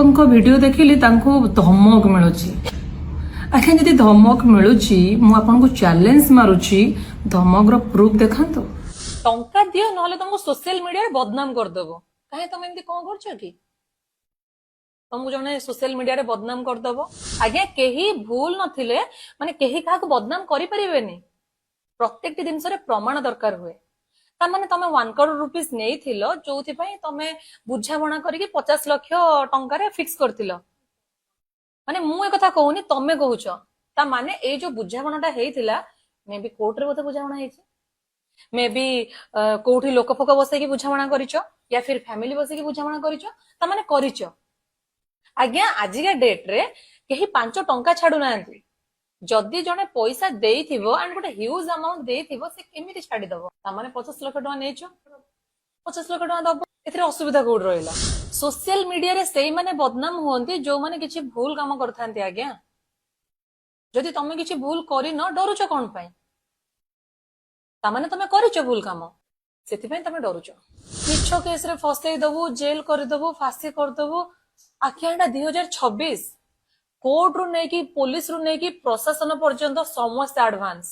ଙ୍କ ଭିଡିଓ ଦେଖିଲି, ତାଙ୍କୁ ଧମକ ମିଳୁଛି। ଆଜ୍ଞା, ଯଦି ଧମକ ମିଳୁଛି, ମୁଁ ଆପଣଙ୍କୁ ଚ୍ୟାଲେଞ୍ଜ ମାରୁଛି, ଧମକର ପ୍ରୁଫ୍ ଦେଖାନ୍ତୁ। ଟଙ୍କା ଦିଅ, ନହେଲେ ତମକୁ ସୋସିଆଲ ମିଡିଆରେ ବଦନାମ କରିଦବ। କାହିଁ, ତମେ ଏମିତି କଣ କରୁଛ କି ତମକୁ ଜଣେ ସୋସିଆଲ ମିଡିଆରେ ବଦନାମ କରିଦବ? ଆଜ୍ଞା, କେହି ଭୁଲ ନଥିଲେ ମାନେ କେହି କାହାକୁ ବଦନାମ କରିପାରିବେନି। ପ୍ରତ୍ୟେକଟି ଜିନିଷରେ ପ୍ରମାଣ ଦରକାର ହୁଏ। ତାମାନେ ତମେ 1 କରୋଡ ରୁପିଜ ନେଇଥିଲ, ଯୋଉଥିପାଇଁ ତମେ ବୁଝାମଣା କରିକି 50 ଲକ୍ଷ ଟଙ୍କାରେ ଫିକ୍ସ କରିଥିଲ। ମାନେ ମୁଁ ଏ କଥା କହୁନି, ତମେ କହୁଛ। ତା ମାନେ ଏଇ ଯୋଉ ବୁଝାମଣାଟା ହେଇଥିଲା, ମେ ବି କୋର୍ଟରେ ବୋଧେ ବୁଝାମଣା ହେଇଛି, ମେ ବି କୋଉଠି ଲୋକ ଫୋକ ବସେଇକି ବୁଝାମଣା କରିଛ, ୟା ଫିର ଫ୍ୟାମିଲି ବସେଇକି ବୁଝାମଣା କରିଛ। ତା ମାନେ କରିଛ। ଆଜ୍ଞା, ଆଜିକା ଡେଟରେ କେହି 5 ଟଙ୍କା ଛାଡୁନାହାନ୍ତି। ଯଦି ଜଣେ ପଇସା ଦେଇଥିବ ଆଣ୍ଡ ଗୋଟେ ହ୍ୟୁଜ ଆମାଉଣ୍ଟ ଦେଇଥିବ, ସେ କେମିତି ଛାଡିଦବ? ତାମାନେ 50 ଲକ୍ଷ ଟଙ୍କା ନେଇଛ, 50 ଲକ୍ଷ ଟଙ୍କା ଦବ। ଏଥିରେ ଅସୁବିଧା କୋଉଠି ରହିଲା? ସୋସିଆଲ ମିଡିଆରେ ସେଇମାନେ ବଦନାମ ହୁଅନ୍ତି ଯୋଉମାନେ କିଛି ଭୁଲ କାମ କରିଥାନ୍ତି। ଆଜ୍ଞା, ଯଦି ତମେ କିଛି ଭୁଲ କରିନ, ଡରୁଛ କଣ ପାଇଁ? ତାମାନେ ତମେ କରିଛ ଭୁଲ କାମ, ସେଥିପାଇଁ ତମେ ଡରୁଛ। ମିଛ କେସରେ ଫସେଇ ଦବୁ, ଜେଲ କରିଦବୁ, ଫାଶୀ କରିଦବୁ। ଆଜ୍ଞା, ଏଇଟା 2026। କୋର୍ଟରୁ ନେଇକି, ପୋଲିସରୁ ନେଇକି ପ୍ରଶାସନ ପର୍ଯ୍ୟନ୍ତ ସମସ୍ତେ ଆଡଭାନ୍ସ।